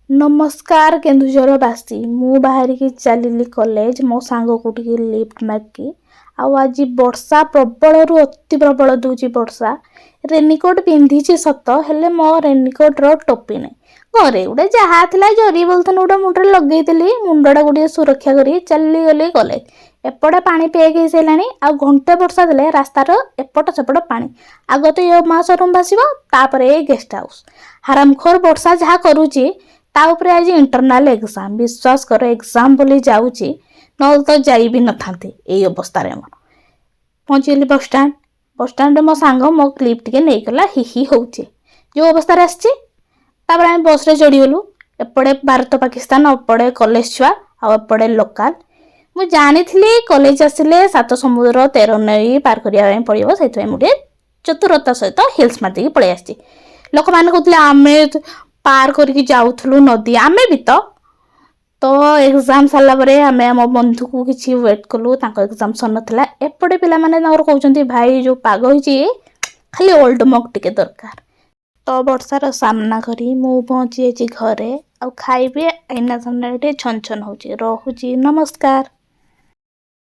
ନମସ୍କାର କେନ୍ଦୁଝରବାସୀ। ମୁଁ ବାହାରିକି ଚାଲିଲି କଲେଜ, ମୋ ସାଙ୍ଗକୁ ଟିକେ ଲିଫ୍ଟ ମାଗିକି। ଆଉ ଆଜି ବର୍ଷା ପ୍ରବଳରୁ ଅତି ପ୍ରବଳ ଦଉଛି ବର୍ଷା। ରେନିକୋଟ୍ ପିନ୍ଧିଛି ସତ, ହେଲେ ମୋ ରେନିକୋଟ୍ର ଟୋପି ନାହିଁ। ଘରେ ଗୋଟେ ଯାହା ଥିଲା, ଜରି ପଲିଥିନ୍ ଗୋଟେ ମୁଣ୍ଡରେ ଲଗେଇଥିଲି। ମୁଣ୍ଡଟାକୁ ଟିକେ ସୁରକ୍ଷା କରି ଚାଲିଗଲି କଲେଜ। ଏପଟେ ପାଣି ପେକ୍ ହେଇସାରିଲାଣି। ଆଉ ଘଣ୍ଟେ ବର୍ଷା ଦେଲେ ରାସ୍ତାର ଏପଟ ସେପଟ ପାଣି। ଆଗ ତ ଏ ମା ସୋରୁମ୍ ଭାସିବ, ତାପରେ ଏ ଗେଷ୍ଟ ହାଉସ୍। ହାରାମଖୋର ବର୍ଷା ଯାହା କରୁଛି, ତା ଉପରେ ଆଜି ଇଣ୍ଟରନାଲ ଏକ୍ଜାମ। ବିଶ୍ୱାସ କର, ଏକ୍ଜାମ ବୋଲି ଯାଉଛି, ନହେଲେ ତ ଯାଇ ବି ନଥାନ୍ତି ଏଇ ଅବସ୍ଥାରେ। ଆମର ପହଞ୍ଚିଗଲି ବସଷ୍ଟାଣ୍ଡ। ବସଷ୍ଟାଣ୍ଡରେ ମୋ ସାଙ୍ଗ ମୋ କ୍ଲିପ୍ ଟିକେ ନେଇଗଲା, ହି ହି ହେଉଛି ଯେଉଁ ଅବସ୍ଥାରେ ଆସିଛି। ତାପରେ ଆମେ ବସ୍ରେ ଚଢ଼ିଗଲୁ। ଏପଟେ ଭାରତ ପାକିସ୍ତାନ, ଏପଟେ କଲେଜ ଛୁଆ ଆଉ ଏପଟେ ଲୋକାଲ। ମୁଁ ଜାଣିଥିଲି କଲେଜ ଆସିଲେ ସାତ ସମୁଦ୍ର ତେର ନଈ ପାର କରିବା ପାଇଁ ପଡ଼ିବ। ସେଇଥିପାଇଁ ମୁଁ ଟିକେ ଚତୁରତା ସହିତ ହିଲ୍ସ ମାରିଦେଇକି ପଳେଇ ଆସିଛି। ଲୋକମାନେ କହୁଥିଲେ, ଆମେ ପାର କରିକି ଯାଉଥିଲୁ ନଦୀ, ଆମେ ବି ତ। ତ ଏକ୍ଜାମ ସାରିଲା ପରେ ଆମେ ଆମ ବନ୍ଧୁକୁ କିଛି ୱେଟ୍ କଲୁ, ତାଙ୍କ ଏକ୍ଜାମ ସରିନଥିଲା। ଏପଟେ ପିଲାମାନେ ତାଙ୍କର କହୁଛନ୍ତି, ଭାଇ, ଯେଉଁ ପାଗ ହେଇଛି, ଖାଲି ଓଲ୍ଡ ମଙ୍କ ଟିକେ ଦରକାର। ତ ବର୍ଷାର ସାମ୍ନା କରି ମୁଁ ପହଞ୍ଚି ଯାଇଛି ଘରେ ଆଉ ଖାଇବି। ଆଇନା ସାମ୍ନାରେ ଟିକେ ଛନ ଛନ ହେଉଛି। ରହୁଛି, ନମସ୍କାର।